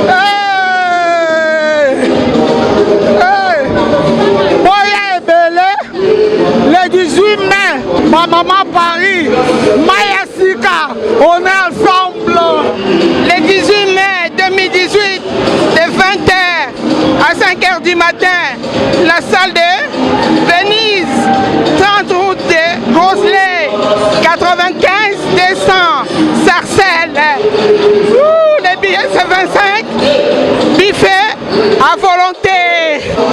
Hey! Hey! Boya ebele le 18 mai, ma maman Paris, Maya Sika, on est ensemble. Le 18 mai 2018, de 20h à 5h du matin, la salle de Venise, 30 route de Grosley, 95 200, Sarcelles. Ouh, les billets c'est 25, buffet à volonté.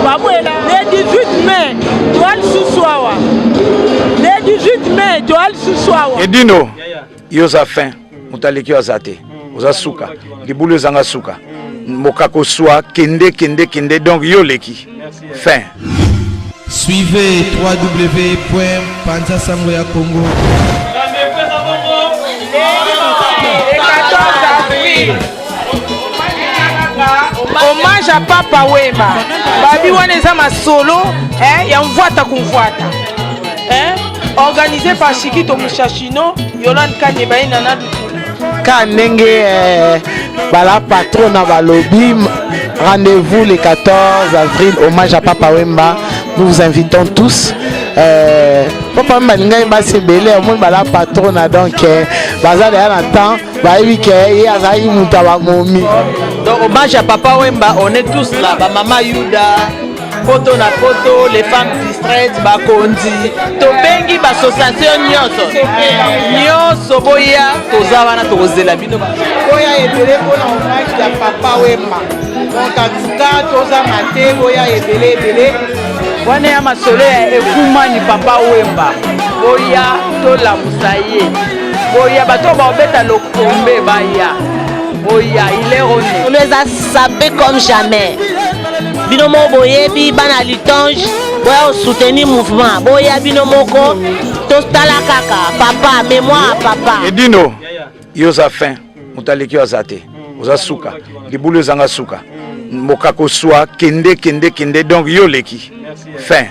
Babuela, le 18 mai, toa lisusu awa. Le 18 mai, toa lisusu awa. Edino, yo oza fin, moto aleki yo aza te, oza suka, libulu ezanga suka, mokako swa, kende kende kende, donc yo oleki, fin. Suivez www.panzasangoyakongo. Le 14 avril. Hommage à Papa Wemba. Babi wana eza masolo eh, ya mvwata kumvwata. Eh, organisé par Chiquito Mushashino, Yolande Kanyeba et Nana Lutula. Ka ndenge eh, bala patron na balobi rendez-vous le 14 avril hommage à Papa Wemba nous vous invitons tous euh, Papa Wemba alingai basi ebele omoni bala patron na donc eh, baza deya na temps bayebi ke ye azalaki moto ya bamomi donc hommage à Papa Wemba on est tous là ba mama Yuda poto na poto les femmes distraites bakonzi tobengi bassociation nyonso nyonso boya toza wana tokozela bino boya ebele mpona hommage ya papa wemba donc en tout cas tozanga te boya ebele ebele wana ya masolo ya ekumani papa wemba boya tolamusa ye boya bato oyo baobeta lokombe baya boya il est honnête Solo eza sape comme jamais. Bino moko boyebi bana litonge boya kosoutenir mouvement boya bino moko totala kaka papa mémoire ya papa. Edino, yo oza fin, moto aleki yo aza te, oza suka, libulu ezanga suka, mokako swa, kende kende kende, donc yo oleki, fin.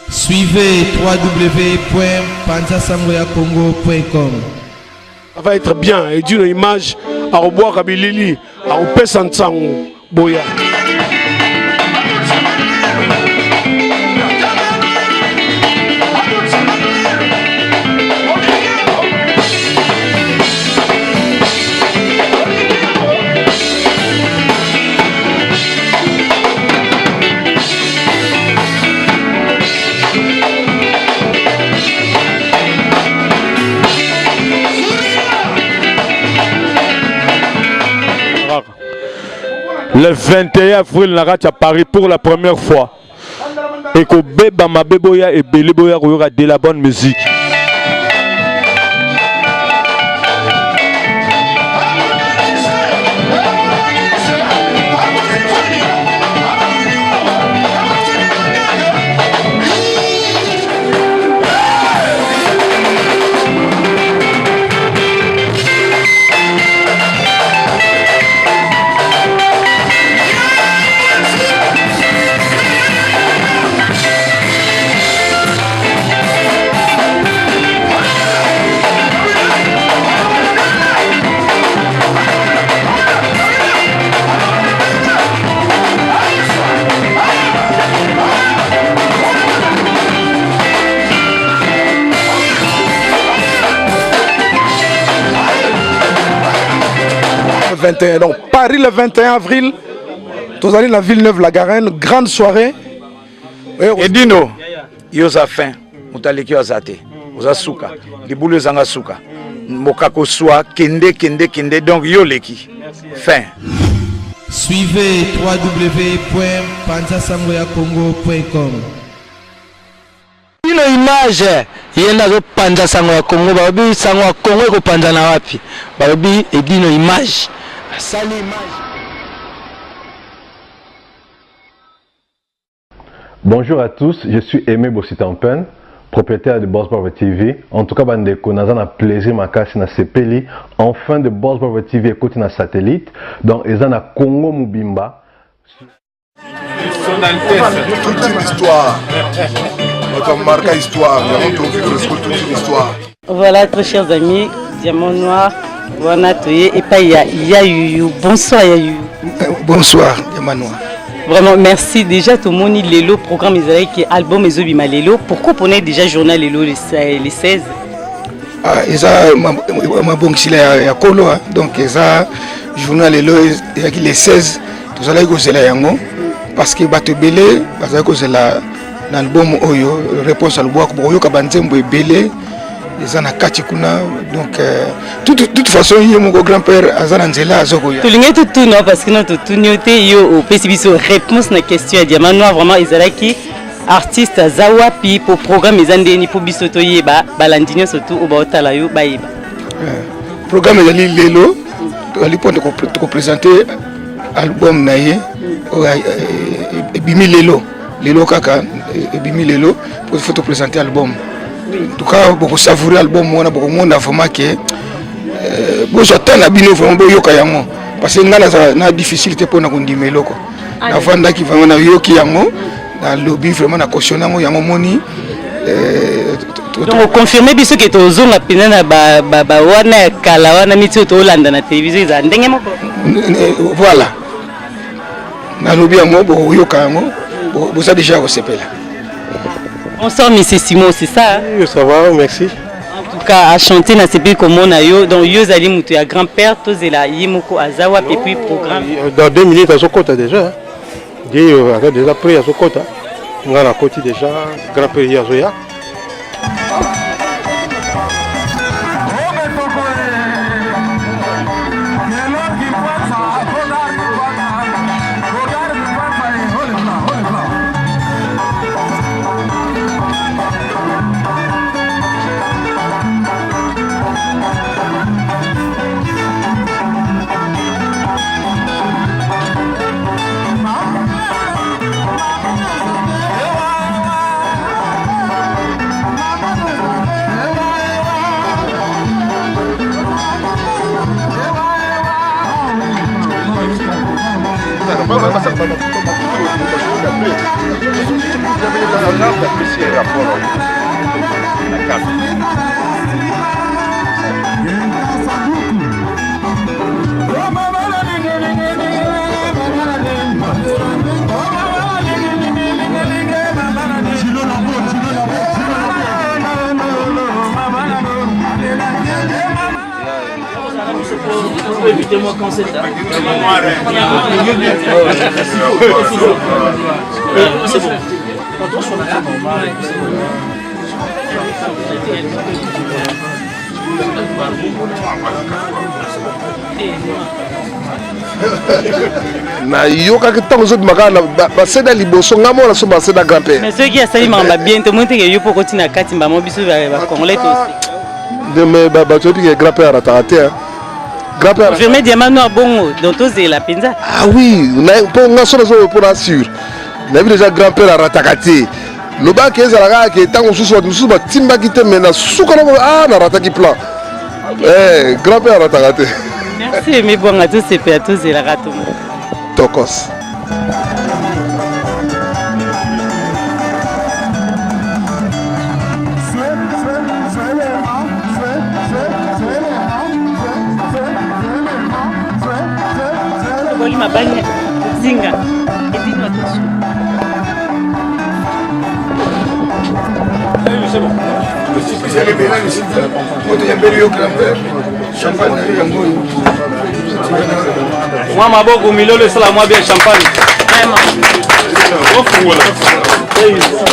Suivez www.panzasangoyakongo.com. Ça va être bien et d'une image akobwaka bilili akopesa nsango boya. Le 21 avril na kati ya Paris pour la première fois ekobeba mabe boya ebele boya koyoka de la bonne musique. 21. Donc Paris le 21 avril, tozali na Villeneuve la Garenne, grande soirée. Edino, yo oza fin, moto aleki yo aza te, oza suka, libulu ezanga suka, mokako swa, kende kende kende, donc yo oleki, fin. Suivez www.panzasangoyakongo.com. Bino image ye nde azopanza sango ya Congo balobi sango ya Congo ekopanzana wapi balobi edino image asali image. Bonjour à tous, je suis Aimé Bossitampen, propriétaire de Boss Barber TV. En tout cas, bandeko, naza na plaisir makasi na sepeli. Enfin de Boss Barber TV ekoti na satellite. Donc eza na Congo mobimba. Son Altesse. Toute une histoire. Notre marque histoire. Nous avons vivre toute une histoire. Voilà, très chers amis, Diamant Noir. Wana toye epai ya ya Yuyu. Bonsoir ya Yuyu. Bonsoir Emmanuel. Vraiment merci déjà tomoni lelo programme ezalaki album ezobima lelo pourquoi pona déjà journal lelo le 16? Ah, eza mabongisila ya, ya kolo donc eza journal lelo ezalaki le 16 tozalaki kozela yango parce que bato ebele bazalaki kozela na album oyo réponse ya lobwako bokoyoka banzembo ebele eza na kati kuna donc euh, toute, toute façon ye moko grand père aza na nzela aza koya tolingaki totuna parce que no totuni yo te yo opesi biso réponse na question ya diamant noir vraiment ezalaki artiste aza wapi po programme eza ndeni po biso toyeba balandi nyonso tu oyo baotala yo bayeba euh, programme ezali lelo tozali mpo tokopresente album na ye oyo euh, ebimi lelo lelo kaka ebimi lelo po faut topresente album en tout cas bokosavoure album wana bokomona vraiment ke euh, bozwa temps na bino vraiment boyoka yango parce que ngai nazala na difficile te mpo na kondima eloko navandaki vraiment nayoki yango nalobi vraiment na cautionne yango yango moni euh, donc oconfirme biso ke tozonga mpenza na bawana ya kala wana neti oyo toolanda na télévision ezala ndenge moko voilà nalobi yango bokoyoka yango boza déjà kosepela. Bonsoir monsieur Simon, c'est ça? Oui, ça va, merci. En tout cas, à chanter na sepeli komona yo. Donc yo zali mutu ya grand-père tozela ye moko aza wapi et puis programme. Dans deux minutes azokota déjà. Ye aza déjà prêt azokota. Nga nakoti déjà, grand-père ye azoya. Évitez-moi quand c'est C'est bon. Quand on soit normal. Nayokaki ntango ozobima kaka na baseda liboso ngai moko nasomba baseda grand père. Mais soki asali makambo ya bien tomoni teke yo mpo okoti na kati mbamo biso bacongolais tosi. Mais bato yebi ke grand père arataka te. Grand père confirme diamant noir bongo donc tozela mpenza. Ah oui, mpo nga so nazo mpo na sur nayebi déjà grand père arataka te. Lobaki ezala kaka ke ntango mosusu bato mosusu batimbaki te me na suka na ah narataki plan. Eh, grand père arataka te. Merci Aimé Bwanga, tosepela tozelaka tomo. Tokos. Mabanga zinga edino attention. Mwa maboko milolo esala mwa bien champagne. Toute une histoire.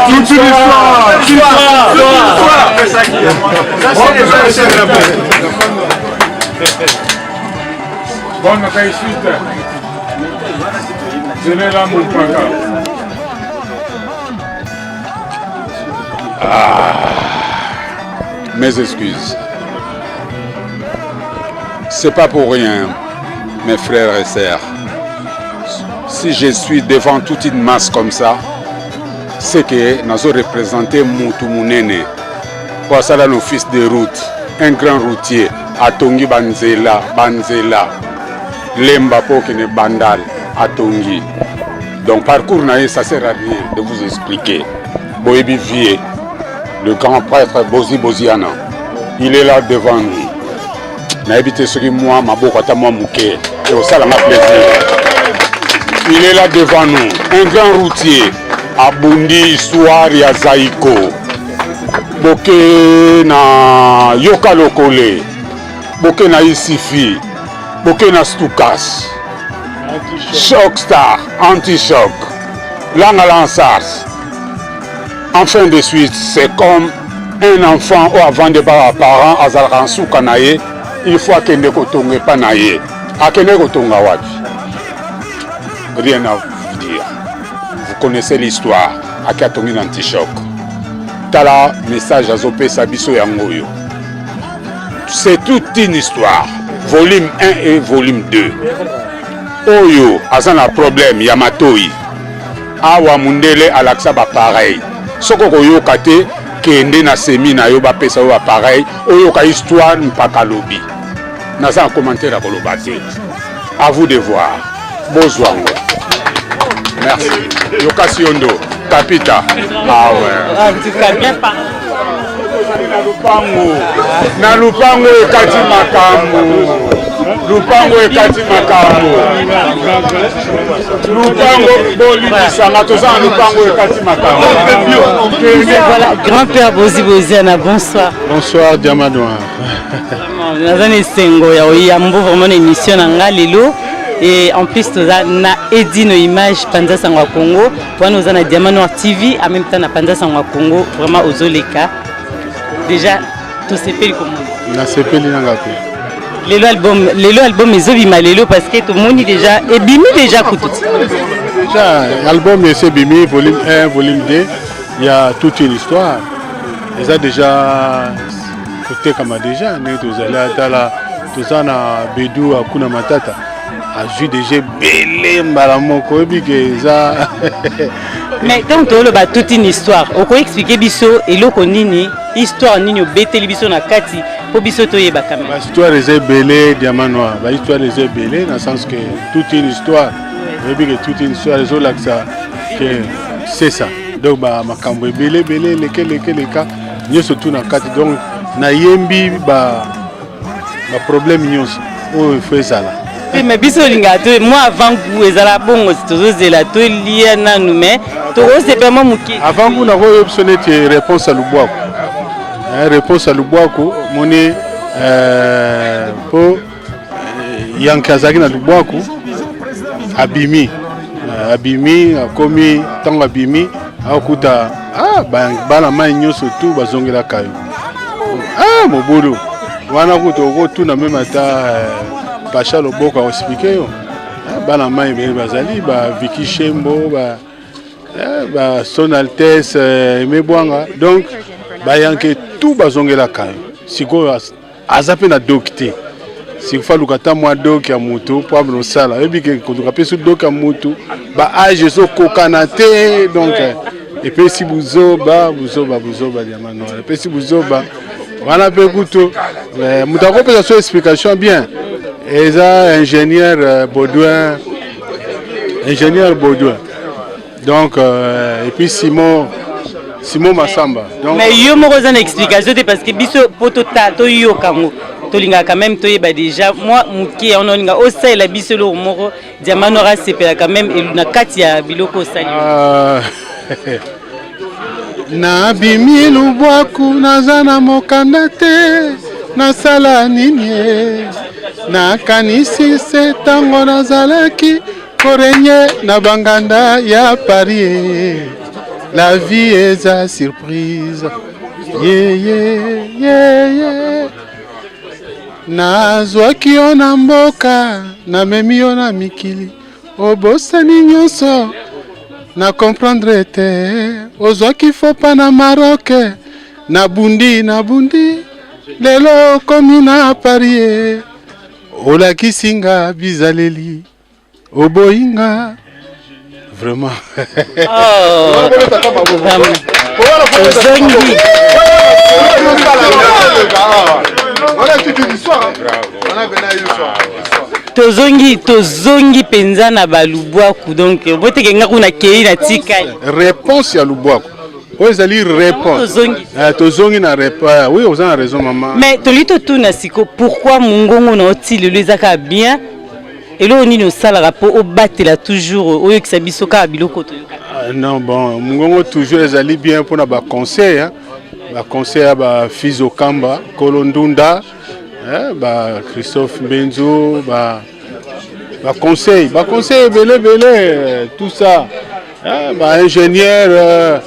Toute une histoire. Bonne réussite. Général Moupaka. Ah, mes excuses. C'est pas pour rien, mes frères et sœurs. Si je suis devant toute une masse comme ça, c'est que nous représenté Moutou Mounene, pour ça, nos fils de route, un grand routier. Atongi banzela, banzela. Lemba po okende Bandal, atongi. Donc parcours na ye, ça sert à rien de vous expliquer. Boyebi vie, le grand prêtre Bozi Boziana, il est là devant nous. Nayebi te soki mwa maboko ata mwa moke ekosala nga plaisir. Il est là devant nous, un grand routier, abundi histoire ya Zaiko. Boke na Yoka Lokole, boke na Isifi, boke na Stukas, Choc Star, Anti-Choc, Langa Lansars. Enfin de suite, c'est comme un enfant oyo avandi epa ba parents azalaka nsuka na ye, il faut akende kotonga epa na ye. Akende kotonga wapi? Rien à vous dire. Vous connaissez l'histoire. Ake atongi na anti-choc. Tala message azopesa biso yango oyo. C'est toute une histoire. Volume 1 et volume 2. Oyo aza na problème ya matoyi. Awa mundele alakisa ba pareil. Soki okoyoka te, kende na semi na yo bapesa yo ba pareil, oyoka histoire mpaka lobi. Naza na commentaire ya koloba te. À vous de voir. Bozwa ngo. Merci. Yokasi Yondo, Kapita. Ah ouais. En tout cas, bien parlé. Lupango. Na lupango ekati makambo. Lupango ekati makambo. Lupango bolimbisanga toza na lupango ekati makambo. Voilà, grand-père Bozi Boziana, bonsoir. Bonsoir Diamant Noir. Naza na esengo ya oyambo vraiment na émission na nga lelo et en plus toza na Edino Image Panza Sango ya Congo wana oza na Diamant Noir TV en même temps na Panza Sango ya Congo vraiment ozoleka déjà tosepeli komona. Nasepeli nanga pe. Lelo album, lelo album ezobima lelo parce que tomoni déjà ebimi déjà kutu. Déjà album esi ebimi volume 1 volume 2 il y a toute une histoire. Eza déjà kotekama déjà ndenge tozali atala toza na Bedou Akuna Matata azwi déjà ebele mbala moko oyebi ke eza Mais ntango toloba toute une histoire, okoki expliquer biso eloko nini, histoire nini obeteli biso na kati mpo biso toyeba quand même. Ba histoire eza ebele Diamant Noir, ba histoire eza ebele na sens que toute une histoire oyebi ke toute une histoire ezolakisa que c'est ça. Donc ba makambo ebele ebele eleke eleke eleka nyonso tu na kati donc nayembi ba ba problème nyonso oyo il faut ezala. Oui, mais biso olingaka to moi avant goût ezala bongo tozozela tolia nanu mais tokosepela mwa moke. Avant goût nakoyoba biso neti réponse ya lubwaku. Hein, réponse ya lubwaku moni po Yanke azalaki na lubwaku abimi abimi akomi ntango abimi akuta bana mai nyonso tu bazongelaka yo mobulu wana kutu okotuna meme ata Pacha Loboko akoexplike yo bana mai ebele bazali ba Vicky Shembo ba ba Son Altesse Aimé Bwanga donc bayanke tout bazongelaka yo sikoyo aza mpe na doki te sikoyo aluka ata mwa doki ya motu mpo abona osala oyebi ke koluka mpe so doki ya motu ba age ezokokana te donc epesi buzoba buzoba buzoba Diamant Noir epesi buzoba wana mpe kutu moto akopesa so explication bien eza ingénieur Baudouin, ingénieur Baudouin donc et puis Simon Massamba. Donc, mais yo moko oza na explication te parce que biso po toyoka yango tolingaka quand même toyeba déjà moi moke yango olinga osalela biso eloko moko Diamant Noir asepela quand même na kati ya biloko osali. Nabimi lubwaku naza na mokanda te nasala nini nakanisi se ntango nazalaki korenye na banganda ya Paris la vie eza surprise ye ye ye ye nazwaki yo na mboka namemi yo na mikili obosani nyonso na comprendre te ozwaki fopa na Maroc nabundi nabundi lelo okomi na Paris olakisi nga bizaleli oboyi nga vraiment. Oh, vraiment. Ozongi. Voilà toute une histoire. Tozongi, tozongi mpenza na balubwaku, donc boteke nga kuna kei na tikali. Réponse ya lubwaku oyo ezali réponse. Tozongi. Tozongi na réponse. Oui, oza na raison, mama. Mais tolingi totuna siko pourquoi mongongo na oti lelo eza kaka bien. Eloko nini osalaka mpo obatela toujours, oyokisa biso kaka biloko toyokaka? Ah, non, bon, mongongo toujours ezali bien mpona baconseil, hein. Baconseil ya bafils Okamba, Kolo Ndunda, eh, ba Christophe Mbenzo, ba baconseil, baconseil ebele ebele, tout ça, eh, baingénieur,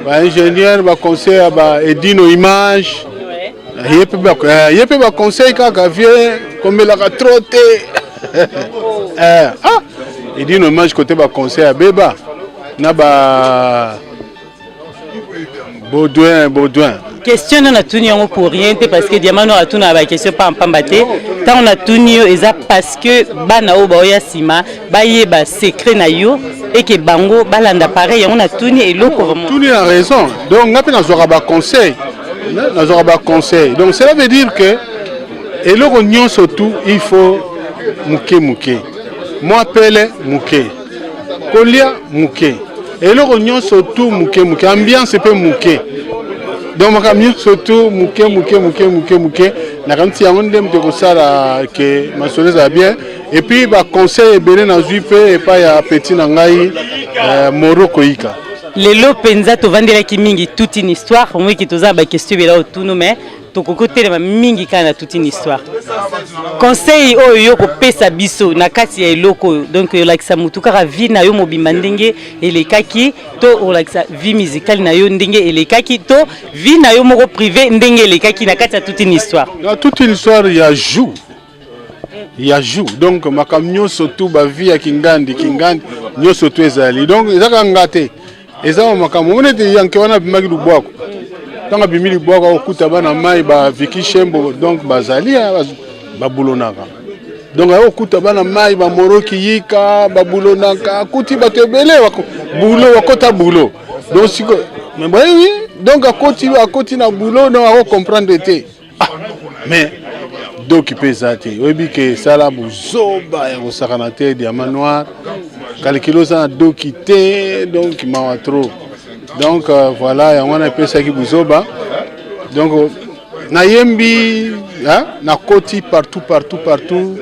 baingénieur, baconseil ya ba Edino Image, ye mpe ye mpe baconseil kaka vie komelaka trop te. Ah, Edino Image, côté baconseil ya Beba na ba Baudouin, Baudouin. Question no natuni yango pour rien te, parce que Diamant Noir atunaka baquestion pamba te. Ntango natuni yo, eza parce que bana oyo baoya nsima bayeba secret na yo eke bango balanda pareil. Yango natuni eloko vraiment. Tuni na raison. Donc nga mpe nazwaka baconseil, nazwaka baconseil. Donc cela veut dire que eloko nyonso tu, il faut moke moke, mwa pele moke, kolia moke, eloko nyonso tu moke moke, ambiance mpe moke. Donc makambo nyonso tu moke moke moke moke moke. Nakanisi yango nde moto ekosala ke masolo ezala bien. Et puis baconseil ebele nazwi mpe epai ya petit na ngai, Moro Koyika. Lelo mpenza tovandelaki mingi toute une histoire. Omoki toza na baquestion ebele otunu, mais tokoki kotelema mingi kaka na toute une histoire. Conseil oyo yo kopesa biso na kati ya eloko oyo, donc olakisa motu kaka vie na yo mobimba ndenge elekaki, to olakisa vie musicale na yo ndenge elekaki, to vie na yo moko privé ndenge elekaki na kati ya toute une histoire? Na toute une histoire ya jour ya jour, donc makambo nyonso tu, bavie ya kingandi kingandi nyonso tu ezali. Donc eza kaka nga te, eza makambo omoni ete yanke wana abimaki lubwaku. Ntango abimi libwako, akokuta bana mai baviki shembo, donc bazali babulonaka. Donc akokuta bana mai bamoroki yika babulonaka, akuti bato ebele bulo, bakota bulo. Donc siko, mais oui, donc akoti na bulo, donc akocomprendre te. Ah, mais doki mpe eza te. Oyebi ke esala bozoba ya kosakana te. Diamant Noir, kalikilo oza na doki te, donc mawa trop. Donc voilà, yango wana epesaki bozoba. Donc nayembi, nakoti partout, partout, partout.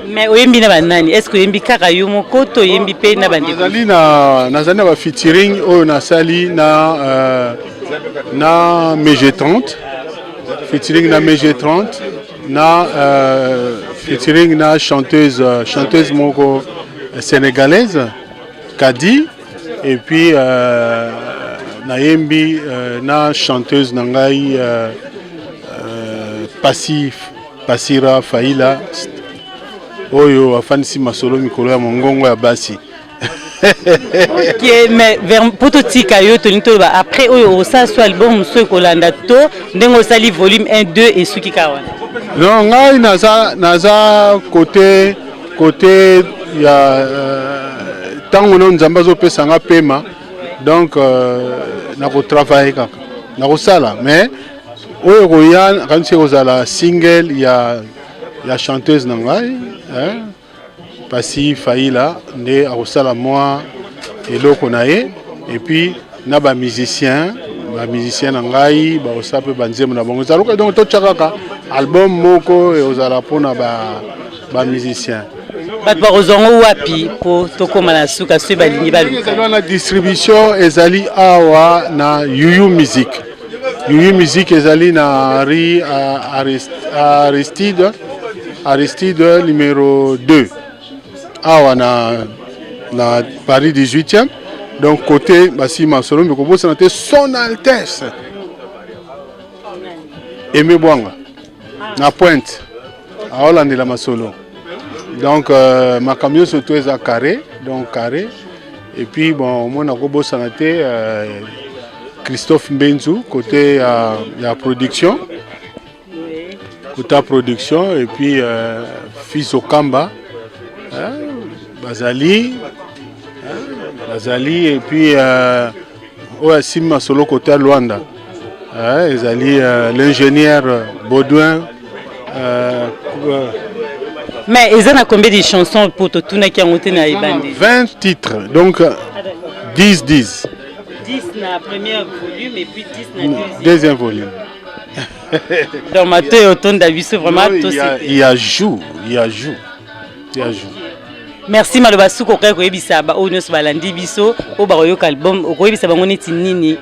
Mais oyembi na banani? Est ce que oyembi kaka yo moko to oyembi mpe na bandeko? Nazali na bafeaturing oyo nasali na MG 30, featuring na MG 30, na featuring na chanteuse moko sénégalaise, Kadi. Et puis nayembi na chanteuse na ngai, Pasira Faila, oyo afandisi masolo mikolo ya mongongo ya basi. Ok, mais mpo totika yo, tolingi toloba après oyo osala so album mosusu ekolanda, to ndenge osali volume 1, 2, esuki kaka wana? Non, ngai naza côté ya ntango no Nzambe azopesa nga pema. Donc nakotravaille kaka, nakosala. Mais oyo ekoya, nakanisi ekozala single ya chanteuse na ngai, hein? Pasi Faila nde akosala mwa eloko na ye. Et puis na bamusicien na ngai bakosala mpe banzembo na bango. Ezala donc totya kaka album moko ekozala mpona bamusicien. Bato bakozwa yango wapi mpo tokóma na suka, soki balingi baluka? Ezali wana, distribution ezali awa na Yuyu Musique. Yuyu Musique ezali na rue Aristide numéro 2, awa na Paris 18e. Donc côté basima Solombi, kobosana te Son Altesse Aimé Bwanga na Pointe aolandela masolo. Donc makambo nyonso to eza carré, donc carré. Et puis bon, omona kobosana te Christophe Mbenzu côté ya production, côté ya production. Et puis Fils Okamba, hein, bazali, hein, bazali. Et puis oyo asimbi masolo côté ya Luanda, ezali l'ingénieur Baudouin. Euh, euh, Mais eza na combien de chansons pour totunaki yango te na ebandeli? 20 titres, donc 10 10. 10 na première volume et puis 10 na deuxième. Deuxième volume. Donc matoyi otonda biso vraiment Non, il y a, il y a joue, il y a joue. Il y a joue. Merci maloba suka okoki koyebisa ba oyo nyonso balandi biso oyo bakoyoka album okoyebisa bango neti nini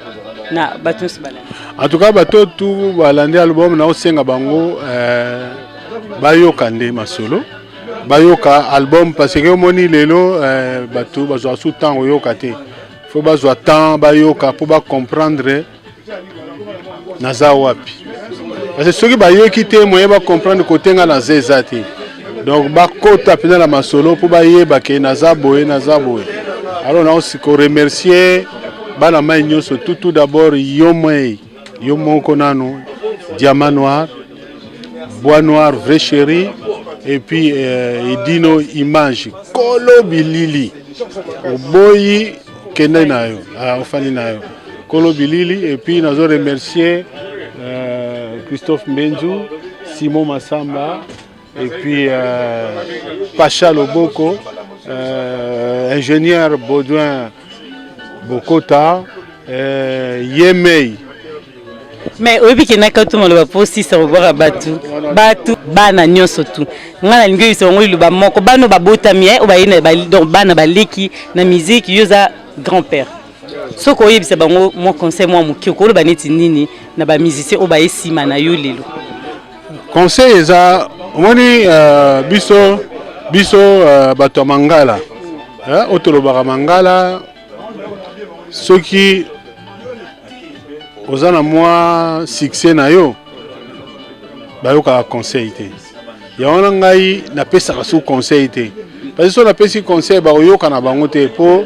na bato nyonso balandi. En tout cas bato tout balandi album naosenga bango euh, bayoka nde masolo bayoka album parce que omoni lelo euh, bato bazwa su temps koyoka te faut bazwa temps bayoka mpo bacomprendre naza wapi parce que soki bayoki te moyen bacomprendre kote nga naza eza te donc bakota mpenza na masolo mpo bayeba ke naza boye naza boye alors naosi koremercier bana mai nyonso tout tout d'abord yo moi yo moko nanu diamant noir bois noir vrai chéri et puis euh, edino image kolo bilili oboyi kende na yo ah, ofandi na yo kolo bilili et puis nazo remercier euh, Christophe Mbenzu Simon Massamba et puis euh, Pacha Loboko euh, ingénieur Baudouin Bokota euh, Yemei mais oyebi ke nakatu maloba mpo osisa kobwaka bato bato bana nyonso tu ngai nalingi oyebisa bango liloba moko bana oyo babotami eh, oyo baye donc bana baleki na musique yo oza grand père soki oyebisa bango mwa conseil mwa moke okoloba neti nini na bamusicien oyo baye nsima na yo lelo conseil eza omoni uh, biso biso uh, bato ya mangala eh, oyo tolobaka mangala soki oza na mwa succès na yo bayokaka conseil te yango wana ngai napesaka su conseil te parce so napesi conseil bakoyoka na bango te mpo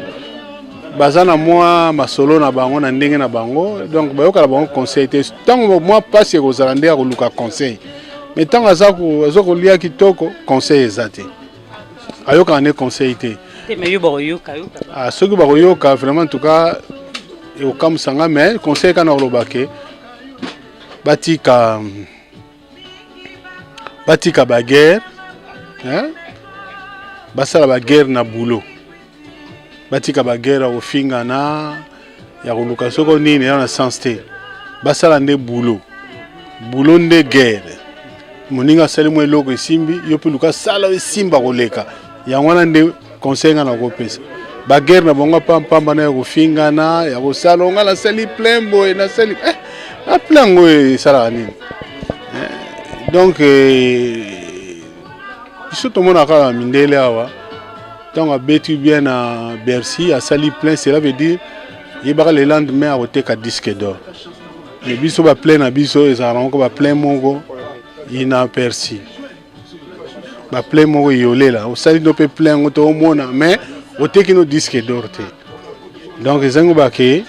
baza na mwa masolo na bango na ndenge na bango donc bayoka na bango conseil te ntango mwa mpasi ekozala nde ya koluka conseil mais ntango aza kolia kitoko conseil eza te ayokaka nde conseil te ah, soki bakoyoka vraiment en tout cas ekokamwisa nga mais conseil kaka na koloba ke batika batika baguerre basala baguerre na boulot batika baguerre ya kofingana ya koluka soko nini eza na sens te basala nde boulot boulot nde guerre moninga asali mwa eloko esimbi yo mpe luka sala esimba koleka yango wana nde conseil nga nakopesa baguerre na bango pampamba na ya kofingana ya kosala nga nasali plein boye nasali eh, na plein yango esalaka nini eh, donc eh, biso tomonaka na mindele awa ntango abeti bien na bercy asali plein cela veut dire yebaka le lendemain akoteka disque d'or mais biso baplein na biso ezalaka moko baplein moko inaperci baplein moko eyolela osali no mpe plein yango to omona mais oteki no disque d'or te donc ezangi bake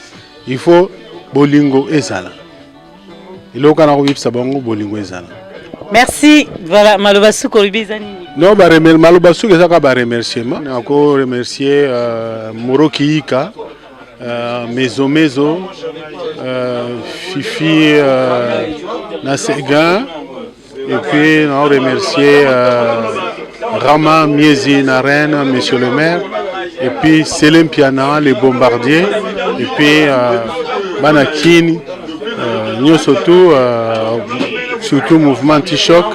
il faut bolingo ezala eloko kaka nakoyebisa bango bolingo ezala merci voilà maloba suka olobi eza nini non baremer maloba suka eza kaka baremerciement nako remercier euh, moro kiyika euh, mezo mezo euh, fifi euh, na seguin Et puis, on remercier euh, Rama Miezi Naren, monsieur le maire, et puis Selim Piana, les bombardiers, et puis euh, Banakin, euh, surtout, euh, surtout mouvement anti-choc,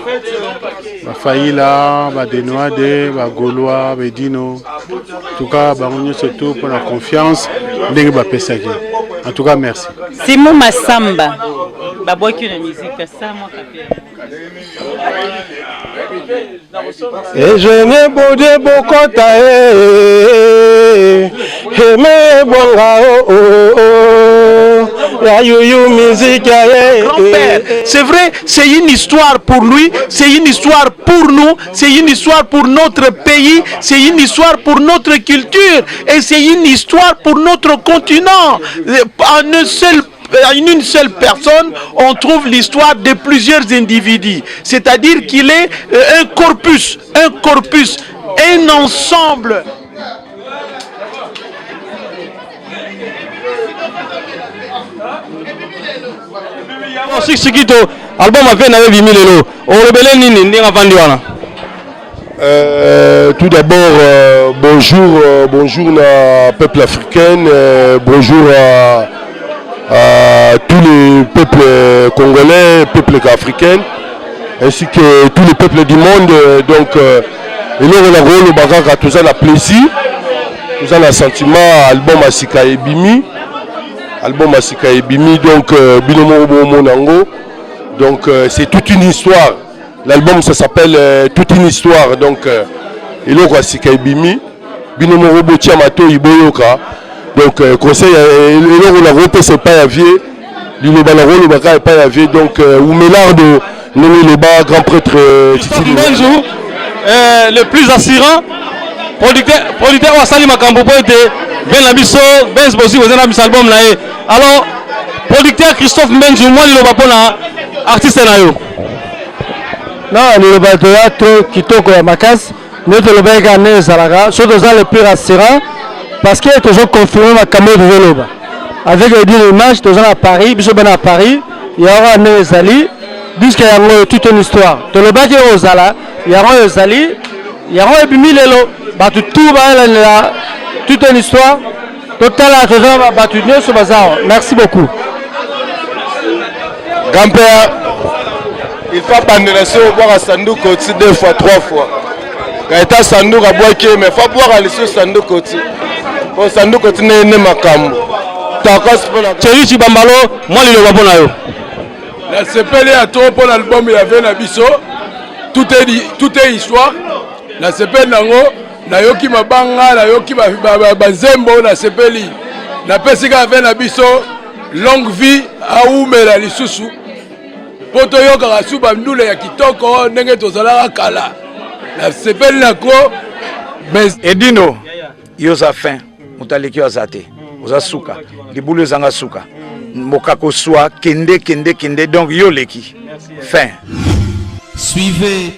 Faïla, Badenoade, Bagaulois, Bedino, en tout cas, bango surtout pour la confiance, ndenge bapesaki. En tout cas, merci. Simon Massamba, babwaki na musique, ça moi Eugenie Bode Bokota eh, Aimé Bwanga oh, oh, oh. Ya yuyu musique ya eh, Grand-père, c'est vrai, c'est une histoire pour lui, c'est une histoire pour nous, c'est une histoire pour notre pays, c'est une histoire pour notre culture et c'est une histoire pour notre continent. En un seul en une seule personne, on trouve l'histoire de plusieurs individus. C'est-à-dire qu'il est un corpus, un corpus, un ensemble. Chic Chikito, album ape na yo ebimi lelo, olobele nini ndenge avandi wana? Tout d'abord, bonjour, bonjour na peuple africain, bonjour à tous les peuples congolais, peuples africains, ainsi que tous les peuples du monde. Donc, eloko na koloba kaka, toza na plaisir, toza na sentiment, album ya sika ebimi, album ya sika ebimi, donc bino moko bomona yango. Donc c'est toute une histoire. L'album, ça s'appelle Toute une histoire. Donc eloko ya sika ebimi, bino moko botia matoi boyoka. Donc conseil, eloko na kopesa epai ya vieux, liloba na koloba kaka epai ya vieux, donc umelardo ndenge eloba grand prêtre Titi. Mbenzu, le plus assurant producteur oyo asali makambo po ete ben na biso Benz Bozi oza na biso album na ye. Alors producteur Christophe Mbenzu, mwa liloba mpona artiste na yo. Non, liloba toya to kitoko ya makasi nde tolobaki kaka nde ezalaka so toza le plus rassurant parce que tozoconfirme makambo oyo tozoloba avec Edine Image. Toza na Paris, biso bana ya Paris, yango kaka ndenge ezali. Disque yango oyo, toute une histoire, tolobaki oyo ozala, yango oyo ezali, yango ebimi lelo. Bato tout bayelandela toute une histoire. Totala, toza bato nyonso baza awa. Merci beaucoup. Grand-père, il faut abandela so obwaka sanduku oti deux fois, trois fois. Gaeta sanduku abwaki ye, mais faut abwaka lisusu sanduku oti, po sanduku oti nde nde makambo takos mpona. Thierry Chibambalo, mwa liloba mpo na yo. Nasepeli ya trop mpo na album ya ve na biso tout est histoire. Nasepeli nango, nayoki mabanga, nayoki banzembo, nasepeli. Napesi kaka ve na biso longue vie, aumela lisusu mpo toyokaka su bandule ya kitoko ndenge tozalaka kala. Nasepeli nako. Edino, yo oza fin, moto aleki yo aza te, oza suka, libulu ezanga suka, mokako swa kende kende kende, donc yo oleki fin. Suivez.